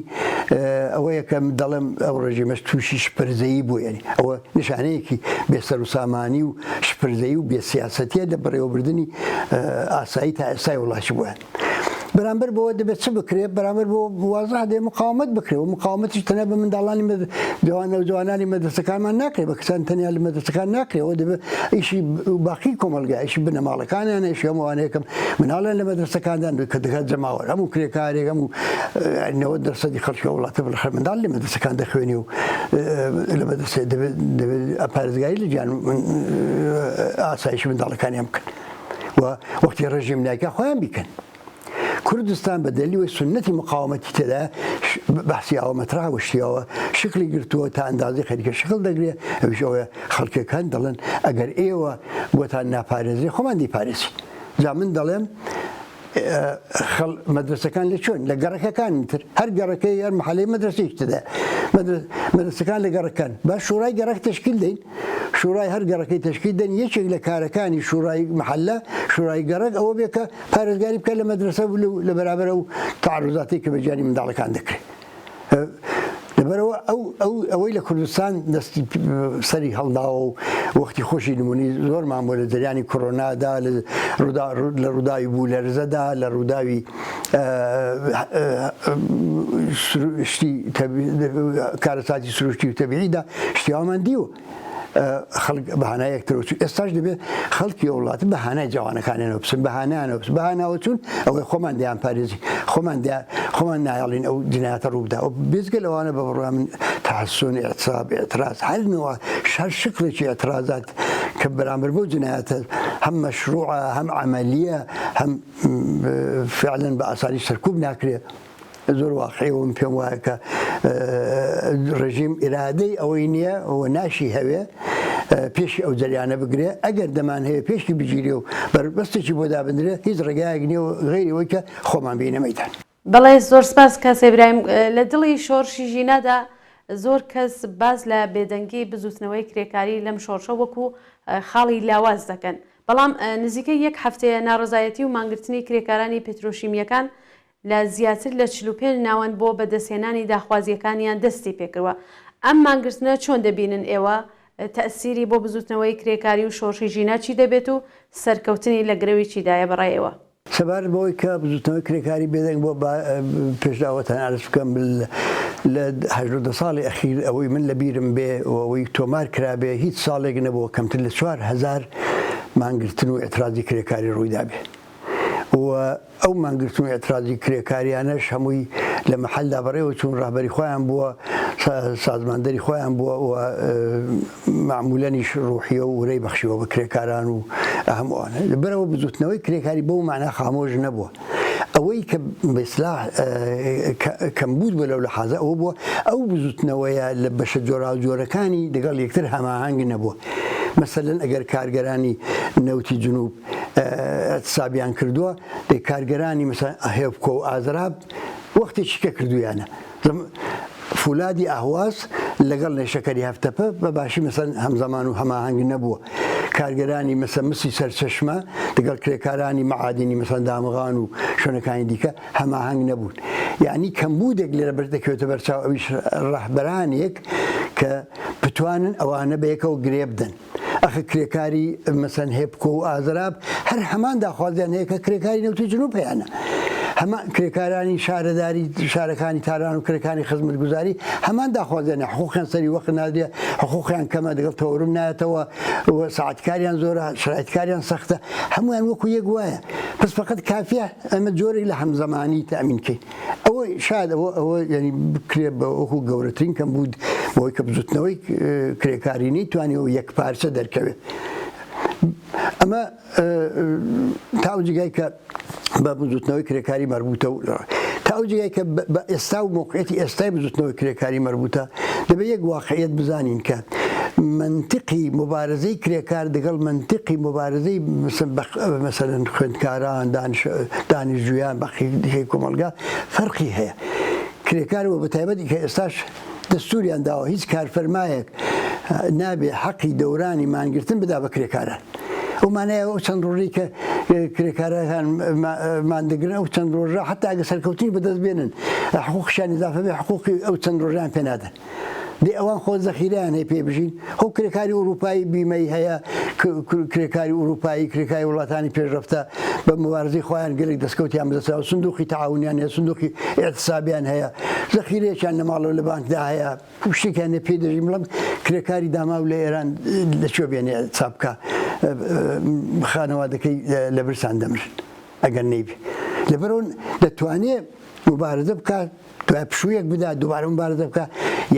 ئەوەیە کە دەڵێم ئەو ڕژیمەش تووشی شپرزەیی بوو یعنی ئەوە نیشانەیەکی بێسەر و سامانی و شپرزەیی و بێسیاسەتیە لە بەڕێوەبردننی ئاسایی تا ئێستای وڵاتی بووە. بەرامبەر بەوە دەبێت چ بکرێت؟ بەرامبەر بۆ وازح دێ مقاومەت بکرێت و مقاومەتیش تەنیا بە منداڵانی جوانە و جوانانی مەدرسەکانمان ناکرێت، بە کچان تەنیا لە مەدرسەکان ناکرێت، ئەوە دەبێت ئیشی باقی کۆمەڵگا، ئیشی بنەماڵەکانیان، ئیشی هەموو ئەوانەیە کە مناڵیان لە مەدرسەکاندان کە دەکات جەماوەر، هەموو کرێکارێک، هەموو 90 دەرسەدی خەڵکی ئەو وڵاتە بالاخرە منداڵ لە مەدرسەکان دەخوێنێ و لە مەدرسە دەبێت دەبێت پارێزگاری لە گیان ئاسایشی منداڵەکانیان بکەن. و وەختی ڕژیم نایکا خۆیان بیکەن. کوردستان بە دەلیل وەی سوننەتی مقاومەتی تێدایە بەحسی ئاوە مەترح و شتی ئاوە شکلی گرتووە تا ئەندازەی خەریکە شکل دەگرێ ئەویش ئەوەیە خەڵکێک هەن دەڵێن ئەگەر ئێوە بۆتان ناپارێزرێ خۆمان دیپارێزین جا من دەڵێم خەڵ مەدرەسەکان لە چۆن لە گەڕەکەکان تر هەر گەڕەکەی هەر محلەی مەدرەسەیەکی تێدا مەدرەسەکان لە گەڕەکان با شوڕای گەڕەک تەشکیل دەین شوڕای هەر گەڕەکەی تەشکیل دەن یەکێک لە کارەکانی شوڕای محلە شوڕای گەڕەک ئەوە بێ کە پارێزگاری بکە لە مەدرەسە لە بەرابەر ئەو تعرضاتی کە بە گیانی منداڵەکان دەکرێت لەبەرئەوە ئەو ئەو ئەوەی لە کوردستان دەستی سەری هەڵداوە و وەختی خۆشی نمونەی زۆرمان بۆ لە جەریانی کۆرۆنادا لە ڕوودا لە ڕووداوی بوولەرزەدا لە ڕووداوی شتی کارەساتی سروشتی و تەبیعیدا شتی وامان دیوە. خەڵک بە هانای یەکترەوە چوو ئێستاش دەبێت خەڵکی ئەو وڵاتە بە هانای جوانەکانیانەوە بچن بە هانایانەوە بچن بە هاناوە چوون ئەوەی خۆمان دەیان پارێزی خۆمان خۆمان نایەڵین ئەو جنایەتە ڕوو بدا ئەو بێجگە لەوانە بە بڕوا من تحسن اعتصاب اعتراض هەر نوع هەر شکلێکی اعتراضات کە بەرامبەر بەو جنایەتە هەم مەشروعە هەم عەمەلیە هەم فعلا بە ئاسانی سەرکوب ناکرێت زۆر واقعی و من پێم وایە کە ڕژیم ئیرادەی ئەوەی نییە و ناشی هەوێ پێشی ئەو جەریانە بگرێ ئەگەر دەمان هەیە پێشی بگیرێ و بەربەستێکی بۆ دابندرێ هیچ ڕێگایەک نییە و غەیری ئەوەی کە خۆمان بینە مەیدان. بەڵێ زۆر سپاس کاک ئیبراهیم. لە دڵی شۆڕشی ژینادا زۆر کەس باس لە بێدەنگی بزووتنەوەی کرێکاری لەم شۆڕشە وەکوو خاڵی لاواز دەکەن. بەڵام نزیکەی یەک هەفتەیە ناڕەزایەتی و مانگرتنی کرێکارانی پترۆشیمییەکان لە زیاتر لە 45 ناوەند بۆ بەدەستهێنانی داخوازییەکانیان دەستی پێکردوە. ئەم مانگرتنە چۆن دەبینن ئێوە؟ تەئسیری بۆ بزوتنەوەی کرێکاری و شۆڕشی ژینا چی دەبێت و سەرکەوتنی لە گرەوی چیدایە بەڕای ئێوە؟ سەبارەت بەوەی کە بزوتنەوەی کرێکاری بێدەنگ بووە با پێشدا ئەوەتان عەرز بکەم لە 18 ساڵی ئەخیر ئەوەی من لە بیرم بێ و ئەوەی تۆمار کرابێ هیچ ساڵێک نەبووە کەمتر لە 4000 مانگرتن و ئیعترازی کرێکاری ڕوویدابێ و ئەو مانگرتن و ئیعترازی کرێکاریانەش هەمووی لە مەحەلدا بەڕێوە چوون، ڕەهبەری خۆیان بووە، سازماندەری خۆیان بووە و مەعموولەنیش ڕوحیە و ورەی بەخشیوە بە کرێکاران و هەموو ئەوانە. لەبەرئەوە بزووتنەوەی کرێکاری بەو مەعنا خامۆش نەبووە. ئەوەی کە بە ئیسلاح کەمبوود بووە لەو لەحازە ئەوە بووە ئەو بزوتنەوەیە لە بەشە جۆراوجۆرەکانی دەگەڵ یەکتر هەماهەنگ نەبووە. مەسەلەن ئەگەر کارگەرانی نەوتی جنوب ئیعتسابیان کردووە، دەی کارگەرانی مەسەلەن هێبکۆ و ئازراب وەختێکی کە کردوویانە. فولادی ئەهواز لەگەڵ نەیشەکەری هەفتەپە بە باشی مەسەن هەمزەمان و هەماهەنگ نەبووە. کارگەرانی مەسە مسی سەرچەشمە لەگەڵ کرێکارانی مەعادینی مەسەن دامغان و شوێنەکانی دیکە هەماهەنگ نەبوون. یەعنی کەمبوودێک لێرە بەر دەکەوێتە بەرچاو ئەویش ڕەهبەرانێک کە بتوانن ئەوانە بەیەکەوە گرێ بدەن. ئەخە کرێکاری مەسەن هێپکۆ و ئازراب هەر هەمان داخوازیان هەیە کە کرێکاری نەوتی جنوب هەیانە. هەمان کرێکارانی شارەداری شارەکانی تاران و کرێکانی خزمەتگوزاری هەمان داخوازیان هەیە حقوقیان سەری وەخت نادرێ حقوقیان کەمە دەگەڵ تەوەرم نایەتەوە و ساعەتکاریان زۆرە شرایطکاریان سەختە هەمویان وەکو یەک وایە پس فقط کافیە ئەمە جۆرێک لە هەمزەمانی تەئمین کەین ئەوە شاید ئەوە ئەوە یعنی بکرێ بە وەکو گەورەترین کەم بوو بۆی کە بزوتنەوەی کرێکاری نەیتوانیەوە یەک پارچە دەرکەوێت ئەمە تا ئەو جێگای کە بە بزوتنەوەی کرێکاری مەربوتە و تا ئەو جێگای کە بە ئێستا و مۆقعەتی ئێستای بزوتنەوەی کرێکاری مەربوتە دەبێت یەک واقعیت بزانین کە منطقی مبارزەی کرێکار دەگەڵ منطقی مبارزەی مەسەلەن خوێندکاران دانیشجویان بەقی دیکەی کۆمەڵگا فەرقی هەیە کرێکار و بەتایبەتی کە ئێستاش دەستوریان داوە هیچ کارفەرمایەک نابێ حەقی دەورانی مانگرتن بدا بە کرێکاران ئەو مانای ئەو چەند ڕۆژەی کە کرێکارەکان ماندەگرن ئەو چەند ڕۆژە حتا ئەگە سەرکەوتنی بەدەست بێنن حقوقشیان ئیزافە بێ حقوقی ئەو چەند ڕۆژیان پێ نادەن دەی ئەوان خۆ زەخیرەیان هەیە پێ بژین خۆ کرێکاری ئوروپایی بیمەی هەیە کرێکاری ئوروپایی کرێکاری وڵاتانی پێشرەفتە بە مبارزەی خۆیان گەلێک دەستکەوتیان بەدەستەوە سندوقی تەعاونیان هەیە سندوقی ئیعتسابیان هەیە زەخیرەیەکیان لە ماڵەوە لە بانکدا هەیە شتێکیان لێ پێ دەژین بەڵام کرێکاری داماو لە ئێران لە کوێ بێنێ ئیعتساب بکا خانەوادەکەی لە برسان دەمرن ئەگەر نەیبێ لەبەرئەوە دەتوانێ مبارزە بکات دوای پشوویەک بدا دووبارە مبارزە بکا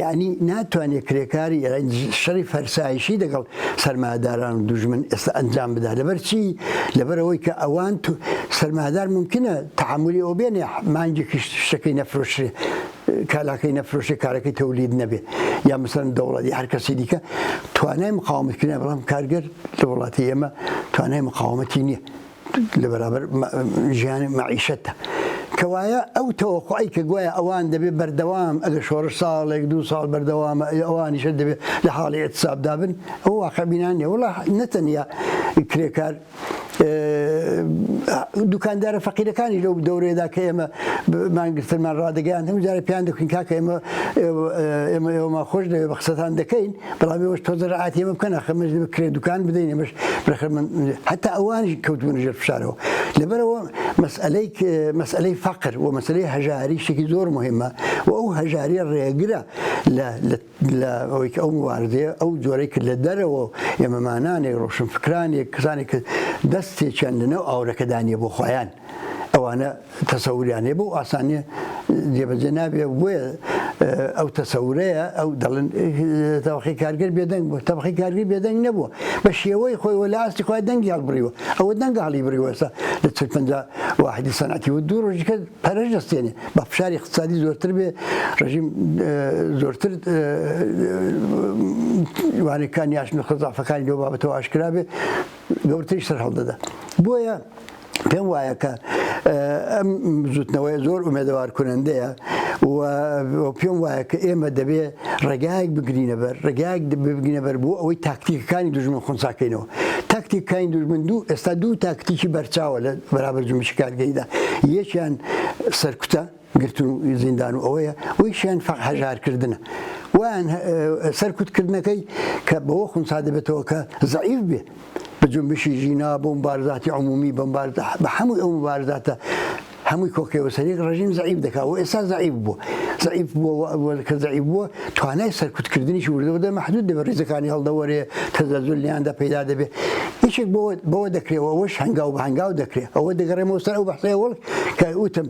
یعنی ناتوانێت کرێکاری ئێران شەڕی فەرسایشی لەگەڵ سەرمایەداران و دوژمن ئێستا ئەنجام بدا لەبەر چی لەبەر ئەوەی کە ئەوان سەرمایەدار ممکنە تەحەمولی ئەو بێنێ مانگێکی شتەکەی نەفرۆشرێ کالاکەی نەفرۆشێ کارەکەی تەولید نەبێ یا مثلەن دەوڵەت یا هەر کەسی دیکە توانای مقاومەتکردن بەڵام کارگەر لە وڵاتی ئێمە توانای مقاومەتی نییە لە بەرابەر ژیانی مەعیشەتە. کەوایە ئەو تەوەقوعەی کە گوایە ئەوان دەبێ بەردەوام ئەگەر شۆڕش ساڵێک دوو ساڵ بەردەوامە ئەوانیشە دەبێ لە حاڵی ئیعتسابدا بن ئەوە واقعبینان نیە. وەڵا نەتەنیا کرێکار دوکاندارە فەقیرەکانی لەو دەورەیەدا کە ئێمە مانگرتنمان ڕادەگەیاند هەموو جارێ پێیان دەکوتین کاکە ئێمە ئێمە ئێوەمان خۆش دەوێ بە قسەتان دەکەین بەڵام ئێوەش تۆزە ڕەعایەتی ئێمە بکەن ئاخر ئێمەش دەبێت کرێ دوکان بدەین ئێمەش بەخر من هەتا ئەوانیش کەوتبوونە ژێر فشارەوە لەبەرەوە مەسئلەی مەسئلەی فەقر و مەسئلەی هەژاری شتێکی زۆر مهمە و ئەو هەژاریە ڕێگرە لە لە ئەوەی کە ئەو مبارزەیە ئەو جۆرەی کرد لە دەرەوە ئێمەمانانێک ڕۆشنفکرانێک کەسانێک کە دەستێکیان لەناو ئاورەکەدا نییە بۆ خۆیان ئەوانە تەسەوریان هەیە بەو ئاسانیە جێبەجێ نابێ بۆیە ئەو تەسەورەیە ئەو دەڵێن تەبقەی کارگەر بێدەنگ بوو تەبقەی کارگەر بێدەنگ نەبووە بە شێوەی خۆی وە لە ئاستی خۆی دەنگی هەڵبڕیوە ئەوە دەنگە هەڵی بڕیوە ئێستا لە 40 50 واحدی سەنعەتی و دوو ڕۆژی کە پەرەش دەستێنێ بە فشاری اقتصادی زۆرتر بێ ڕژیم زۆرتر وانەکان یاش نقطە زعفەکانی لەو بابەتەوە ئاشکرا بێ گەورتریش سەر هەڵدەدا بۆیە پێم وایە کە ئەم بزوتنەوەیە زۆر ئومێدەوار کونەندەیە و پێم وایە کە ئێمە دەبێ ڕێگایەک بگرینە بەر ڕێگایەک بگرینە بەر بۆ ئەوەی تاکتیکەکانی دوژمن خونساکەینەوە تاکتیکەکانی دوژمن دوو ئێستا دوو تاکتیکی بەرچاوە لە بەرابەر جونبشی کارگەریدا یەکیان سەرکوتە گرتن و زیندان و ئەوەیە ویشیان فەق هەژارکردنە وایان سەرکوتکردنەکەی کە بەوە خونسا دەبێتەوە کە زەعیف بێ بە جونبشی ژینا بۆ مبارزاتی عمومی بە بە هەمووی ئەو مبارزاتە هەمووی کۆکەوە سەریک ڕژیم زەعیف دەکا و ئێستا زەعیف بووە زەعیف بووە کە زەعیف بووە توانای سەرکوتکردنیش وردە وردە مەحدود دەبێت ڕیزەکانی هەڵدەوەرێ تەزەلزول لیاندا پەیدا دەبێت یەکێک بەوە دەکرێت ئەوەش هەنگاو بە هەنگاو دەکرێت ئەوە دەگەڕێمەوە سەر ئەو بەحسەی ئەوەڵ کە وتم.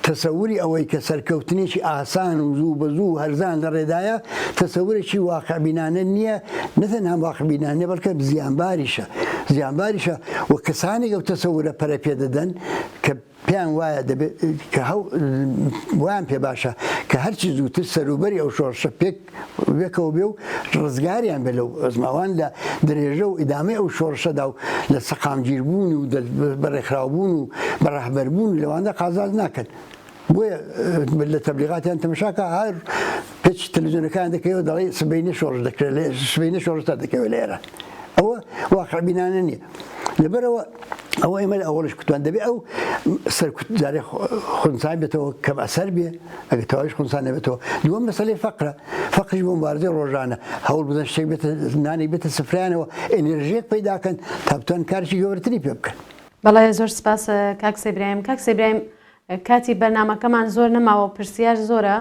تەسەوری ئەوەی کە سەرکەوتنێکی ئاسان و زوو بە زوو و هەرزان لە ڕێدایە، تەسەورێکی واقعبینانە نییە، نە تەنها واقعبینانە نییە، بەڵکە زیانباریشە. زیانباریشە و کەسانێک ئەو تەسەورە پەرە پێ دەدەن کە پێیان وایە دەبێت کە هەو وایان پێ باشە کە هەرچی زووتر سەروبەری ئەو شۆڕشە پێک وێکەوە بێ و ڕزگاریان بێ لەو ئەزمە. ئەوان لە درێژە و ئیدامەی ئەو شۆڕشەدا و لە سەقامگیربوون و بە ڕێکخراوبوون و بە ڕەهبەربوون لەواندا قازانج ناکەن. بۆیە لە تەبلیغاتیان تەمەشاکە هەر پێچ تەلەڤیزیۆنەکان دەکەوە دەڵێ سبەینێ شۆڕش دەکرێت لە سبەینێ شۆڕش دەکەوێت لە ئێران. ئەوە واقعبینانە نییە. لەبەرئەوە ئەوە ئێمە لە ئەوەڵیش کوتمان دەبێ ئەو سەرکوت جارێ خونسان بێتەوە کەم ئەسەر بێ ئەگە تەواویش خونسان نەبێتەوە. دووەم مەسەلەی فەقرە، فەقریش بۆ مبارزەی ڕۆژانە هەوڵ بدەن شتێک بێتە نانێک بێتە سفرەیانەوە ئێنێرژیەک پەیداکەن تا بتوانن کارێکی گەورەتری پێ بکەن. بەڵێ زۆر سپاس کاک سەیبرایم. کاک سەیبرایم کاتی بەرنامەکەمان زۆر نەماوە و پرسیار زۆرە،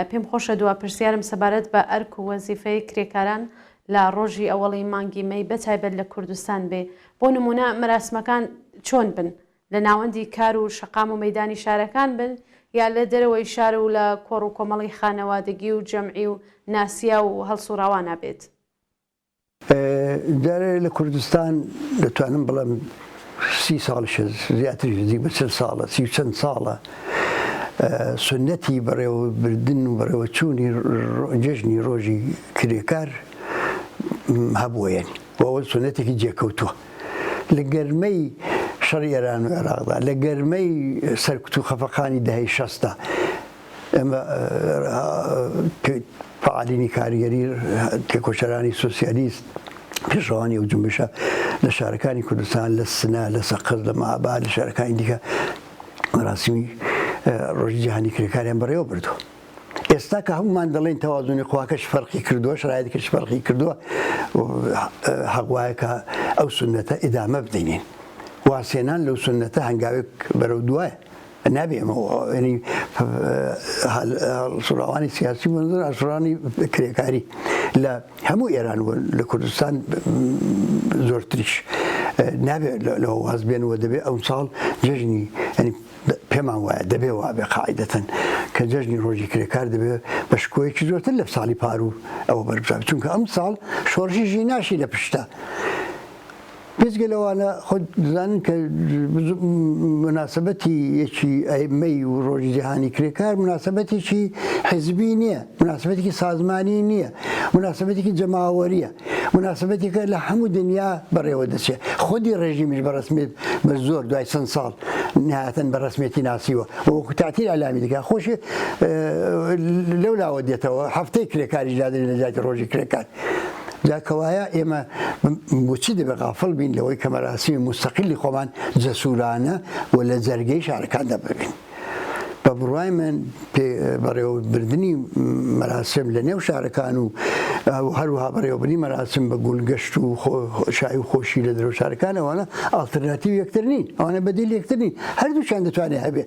پێم خۆشە دوا پرسیارم سەبارەت بە ئەرک و وەزیفەی کرێکاران لە ڕۆژی ئەوەڵی مانگی مەی بە تایبەت لە کوردستان بێ. بۆ نموونە مەراسمەکان چۆن بن؟ لە ناوەندی کار و شەقام و مەیدانی شارەکان بن یا لە دەرەوەی شار و لە کۆڕ و کۆمەڵی خانەوادگی و جەمعی و ناسیاو و هەڵسووڕاوانا بێت؟ جارێ لە کوردستان دەتوانم بڵێم سی ساڵیشە زیاتریش نزیک بە 40 ساڵە سی و چەند ساڵە سنەتی بەڕێوەبردن و بەڕێوەچوونی جەژنی ڕۆژی کرێکار هەبووە یانی ئەوە سنەتێکی جێکەوتووە لە گەرمەی شەڕی ئێران و عێراقدا لە گەرمەی سەرکوت و خەفەقانی دەهەی شەستدا ئێمە فەعالینی کارگەری، تێکۆشەرانی سۆسیالیست، پێشڕەوانی ئەو جونبشە لە شارەکانی کوردستان، لە سنە، لە سەقز، لە مەهاباد، لە شارەکانی دیکە مەراسیمی ڕۆژی جیهانی کرێکاریان بەڕێوە بردووە. ئێستا کە هەمومان دەڵێن تەوازنی قواکەش فەرقی کردووە، شرایطەکەش فەرقی کردووە، حەق وایە کە ئەو سوننەتە ئیدامە بدەینین. وازهێنان لەو سوننەتە هەنگاوێک بەرەو دوایە. نابێ ئێمە ینی هەڵسوڕاوانی سیاسی بۆ نظر هەڵسوڕانی کرێکاری لە هەموو ئێران و لە کوردستان زۆرتریش نابێ لەوە واز بێن و دەبێ ئەم ساڵ جەژنی ینی پێمان وایە دەبێ وابێ قاعدەتەن کە جەژنی ڕۆژی کرێکار دەبێ بە شکۆیەکی زۆرتر لە ساڵی پار و ئەوە بەربژار چونکە ئەم ساڵ شۆڕشی ژیناشی لە پشتە بێجگە لەوانە خۆ دەزانن کە موناسبەتی یەکی مەی و ڕۆژی جیهانی کرێکار موناسبەتێکی حیزبی نییە، موناسبەتێکی سازمانی نییە، موناسبەتێکی جەماوەرییە، موناسبەتێکە لە هەموو دنیا بەڕێوە دەچێت. خودی ڕێژیمیش بە ڕەسمیەت بە زۆر دوای چەند ساڵ نهایەتەن بە ڕەسمیەتی ناسیوە و وەکوو تەعتیل ئیعلامی دەکات. خۆشی لەو لاوە دێتەوە هەفتەی کرێکاریش دادەنێ لە جیاتی ڕۆژی کرێکار. جا کەوایە ئێمە بۆچی دەبێ غافڵ بین لەوەی کە مەراسیمی موستەقیلی خۆمان جەسوورانە و لە جەرگەی شارەکاندا ببین؟ بە بڕوای من بەڕێوەبردنی مەراسم لە نێو شارەکان و هەروەها بەڕێوەبردنی مەراسم بە گولگەشت و شایی و خۆشی لە دەرەوە شارەکان ئەوانە ئاڵترناتیو یەکتر نین، ئەوانە بەدیل یەکتر نین، هەردووکیان دەتوانێت هەبێ.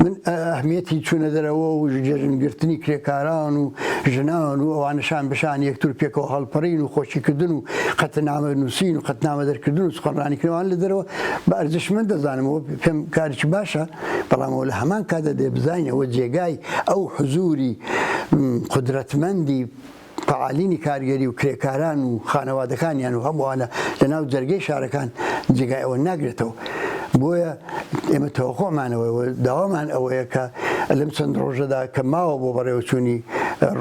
من ئەهمیەتی چوونە دەرەوە و جەژن گرتنی کرێکاران و ژنان و ئەوانە شان بە شان یەکتر پێکەوە هەڵپەڕین و خۆشی کردن و قەتنامە نووسین و قەتنامە دەرکردن و سوخەنڕانی کردن لە دەرەوە بە ئەرزشمەند دەزانم و پێم کارێکی باشە بەڵام ئەوە لە هەمان کاتدا دەبێ بزانین ئەوە جێگای ئەو حزووری قودرەتمەندی فەعالینی کارگەری و کرێکاران و خانەوادەکانیان و هەمووانە لە ناو جەرگەی شارەکان جێگای ئەوە ناگرێتەوە. بۆیە ئێمە تەوەقوعمانەوە و داوامان ئەوەیە کە لەم چەند ڕۆژەدا کە ماوە بۆ بەڕێوەچوونی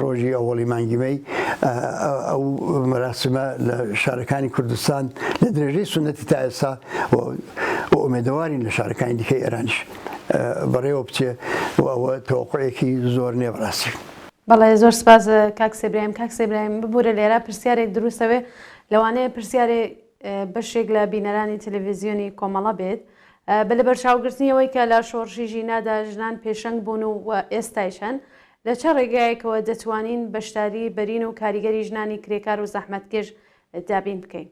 ڕۆژی ئەوەڵی مانگی مەی ئەو مەراسمە لە شارەکانی کوردستان لە درێژەی سوننەتی تا ئێستا و ئومێدەوارین لە شارەکانی دیکەی ئێرانیش بەڕێوە بچێ و ئەوە تەوەقوعێکی زۆر نییە بەڕاستی. بەڵێ زۆر سپاس کاک سێبرایم. کاک سێبرایم ببورە لێرە پرسیارێک دروستەوێ لەوانەیە پرسیارێ بەشێک لە بینەرانی تەلەڤیزیۆنی کۆمەڵە بێت بە لەبەرچاوگرتنی ئەوەی کە لە شۆڕشی ژینادا ژنان پێشەنگ بوون و و ئێستایش هەن لە چە ڕێگایەکەوە دەتوانین بەشداری بەرین و کاریگەری ژنانی کرێکار و زەحمەتکێش دابین بکەین؟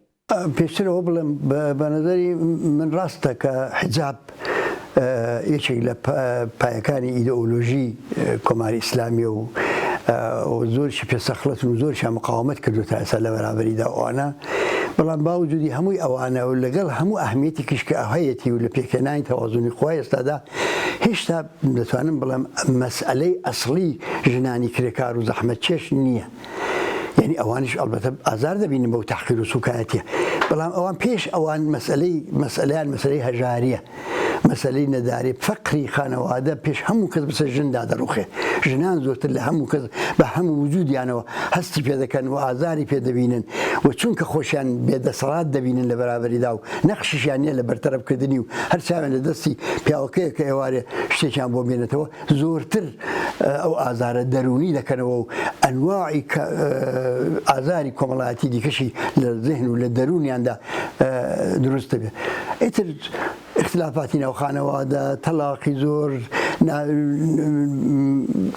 پێشتر ئەوە بڵێم بە نەزەری من ڕاستە کە حیجاب یەکێک لە پایەکانی ئیدئۆلۆژی کۆماری ئیسلامیە و و زۆرشی پێ سەخڵەتن و زۆرشیان مقاومەت کردو تا ئێستا لە بەرابەریدا ئەوانە بەڵام باوجودی هەمووی ئەوانە و لەگەڵ هەموو ئەهمیەتێکیش کە هەیەتی و لە پێکهێنانی تەوازنی قوای ئێستادا هێشتا دەتوانم بڵێم مەسئەلەی ئەسڵی ژنانی کرێکار و زەحمەتکێش نییە. یعنی ئەوانیش ئەڵبەتە ئازار دەبینن بەو تەحقیر و سوکایەتیە بەڵام ئەوان پێش ئەوان مەسئلەی مەسئلەیان مەسەلەی هەژاریە مەسەلەی نەداری فەقری خانەوادە پێش هەموو کەس بەسەر ژندا دەڕوخێ ژنان زۆرتر لە هەموو کەس بە هەموو وجودیانەوە هەستی پێ دەکەن و ئازاری پێ دەبینن و چونکە خۆشیان بێدەسەڵات دەبینن لە بەرابەریدا و نەقشیشیان نییە لە بەرتەرەفکردنی و هەر چاویان لە دەستی پیاوەکەیە کە ئێوارێ شتێکیان بۆ بێنێتەوە زۆرتر ئەو ئازارە دەروونی دەکەنەوە و ئەنواعی ئازاری کۆمەڵایەتی دیکەشی لە زهن و لە دەروونیاندا دروست دەبێت. ئیتر ئیختلافاتی ناو خانەوادە، تەلاقی زۆر،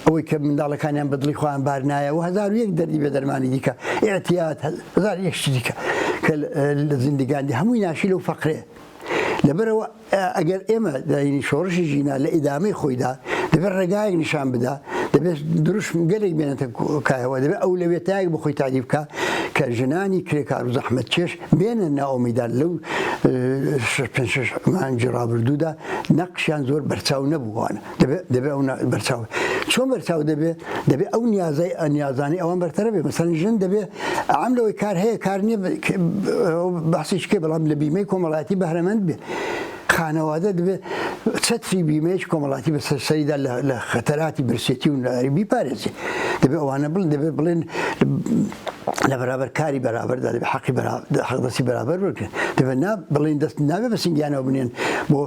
ئەوەی کە منداڵەکانیان بە دڵی خۆیان بار نایە و 1001 دەردی بێ دەرمانی دیکە، ئیعتیاد، 1001 شتی دیکە کە لە زیندگاندی هەمووی ناشی لەو فەقرەیە. لەبەرئەوە ئەگەر ئێمە داینی شۆڕشی ژینا لە ئیدامەی خۆیدا دەبێت ڕێگایەک نیشان بدا، دەبێت دروشم گەلێک بێنێتە کایەوە، دەبێت ئەولەویەتایەک بۆ خۆی تاریف بکا کە ژنانی کرێکار و زەحمەتکێش بێنە ناومەیدان لەو پێنج شەش مانگی ڕابردوودا نەقشیان زۆر بەرچاو نەبوو دەبێت دەبێت ئەو بەرچاو چۆن بەرچاو دەبێت دەبێت ئەو نیازای نیازانی ئەوان بەرتەرە بێ مەسەن ژن دەبێت ئەم لەوەی کار هەیە کار نییە بەحسیش کێ بەڵام لە بیمەی کۆمەڵایەتی بەهرەمەند بێ خانەوادە دەبێت چەتری بیمەیەکی کۆمەڵاتی بەسەر سەریدا لە خەتەراتی برسێتی و ناری بیپارێزێ دەبێت ئەوانە بڵن دەبێت بڵێن لە بەرابەر کاری بەرابەردا دەبێت حەقی حەقدەستی بەرابەر بکرێن دەبێت نا بڵێن دەست نابێ بە سنگیانەوە بنێن بۆ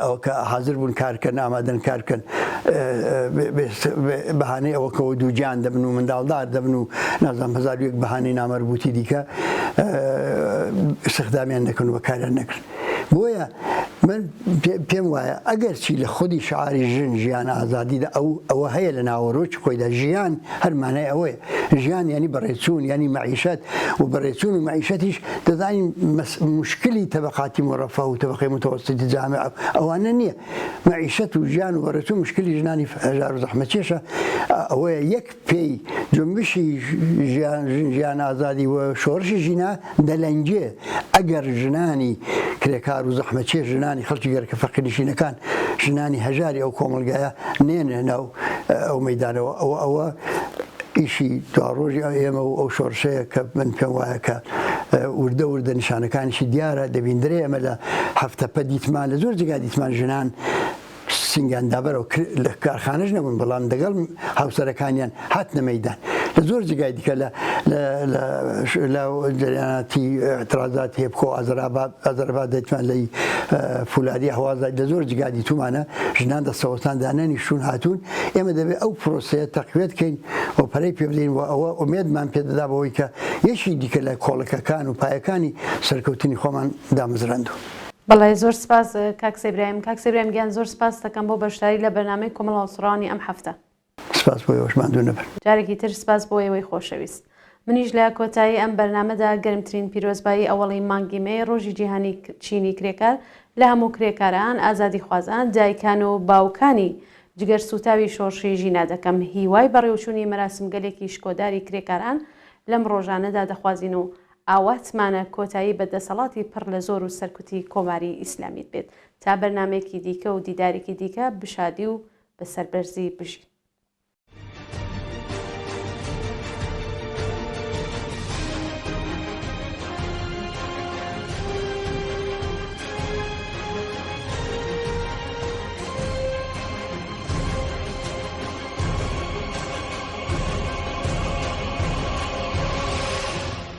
ئەوە کە حاضر بوون کارکەن ئامادەن کارکەن بەهانەی ئەوەکەەوە دووگیان دەبن و منداڵدار دەبن و نازانم 1001 بەهانەی نامەربوتی دیکە استخدامیان نەکەن و بەکاریان نەکرد بۆیە من پێم وایە ئەگەرچی لە خودی شعاری ژن ژیان ئازادیدا ئەو ئەوە هەیە لە ناوەرۆکی خۆیدا ژیان هەر مانای ئەوەیە ژیان یعنی بەڕێچوون یعنی مەعیشەت و بەڕێچوون و مەعیشەتیش دەزانین مشکلی تەبقاتی مڕەفە و تەبقەی متوسطی جامع ئەوانە نییە مەعیشەت و ژیان و بەڕێچوون مشکلی ژنانی هەژار و زەحمەتکێشە ئەوەیە یەک پێی جونبشی ژیان ژن ژیان ئازادی و شۆڕشی ژینا دەلەنگێ ئەگەر ژنانی کرێکار و زەحمەتکێش ژنانی خەڵکی گەرەکە فەقیرنشینەکان ژنانی هەژاری ئەو کۆمەڵگایە نێنە ناو ئەو مەیدانەوە ئەوە ئەوە ئیشی دواڕۆژی ئێمە و ئەو شۆڕشەیە کە من پێم وایە کە وردە وردە نیشانەکانیشی دیارە دەبیندرێ ئێمە لە هەفتەپە دیتمان لە زۆر جێگا دیتمان ژنان سینگیان دابەرەوە لە کارخانەش نەبوون بەڵام دەگەڵ هاوسەرەکانیان هاتنە مەیدان لە زۆر جێگای دیکە لە لە جەریاناتی اعتراضات هێبکۆ ئازراباد ئازراباد دەتمان لە فولادی ئەهوازدا لە زۆر جگا دیتومانە ژنان دەستەوەستان دانەنیشتوون هاتوون ئێمە دەبێت ئەو پرۆسەیە تەقویەت کەین و پەرەی پێ بدەین و ئەوە ئومێدمان پێدەدا بەوەی کە یەکی دیکە لە کۆڵەکەکان و پایەکانی سەرکەوتنی خۆمان دامەزراندووە. بەڵێ زۆر سپاس کاک سەیبرایم. کاک سەیبرایم گیان زۆر سپاست دەکەم بۆ بەشداری لە بەرنامەی کۆمەڵ هەڵسوڕاوانی ئەم هەفتە. سپاس بۆ ئێوەش ماندوو نەبن. جارێکی تر سپاس بۆ ئێوەی خۆشەویست. منیش لە کۆتایی ئەم بەرنامەدا گەرمترین پیرۆزبایی ئەوەڵی مانگی مەی ڕۆژی جیهانی چینی کرێکار لە هەموو کرێکاران، ئازادیخوازان، دایکان و باوکانی جگەر سووتاوی شۆڕشی ژینا دەکەم. هیوای بەڕێوچوونی مەراسمگەلێکی شکۆداری کرێکاران لەم ڕۆژانەدا دەخوازین و ئاواتمانە کۆتایی بە دەسەڵاتی پڕ لە زۆر و سەرکوتی کۆماری ئیسلامیت بێت. تا بەرنامەیەکی دیکە و دیدارێکی دیکە بشادی و بە سەربەرزی بژین.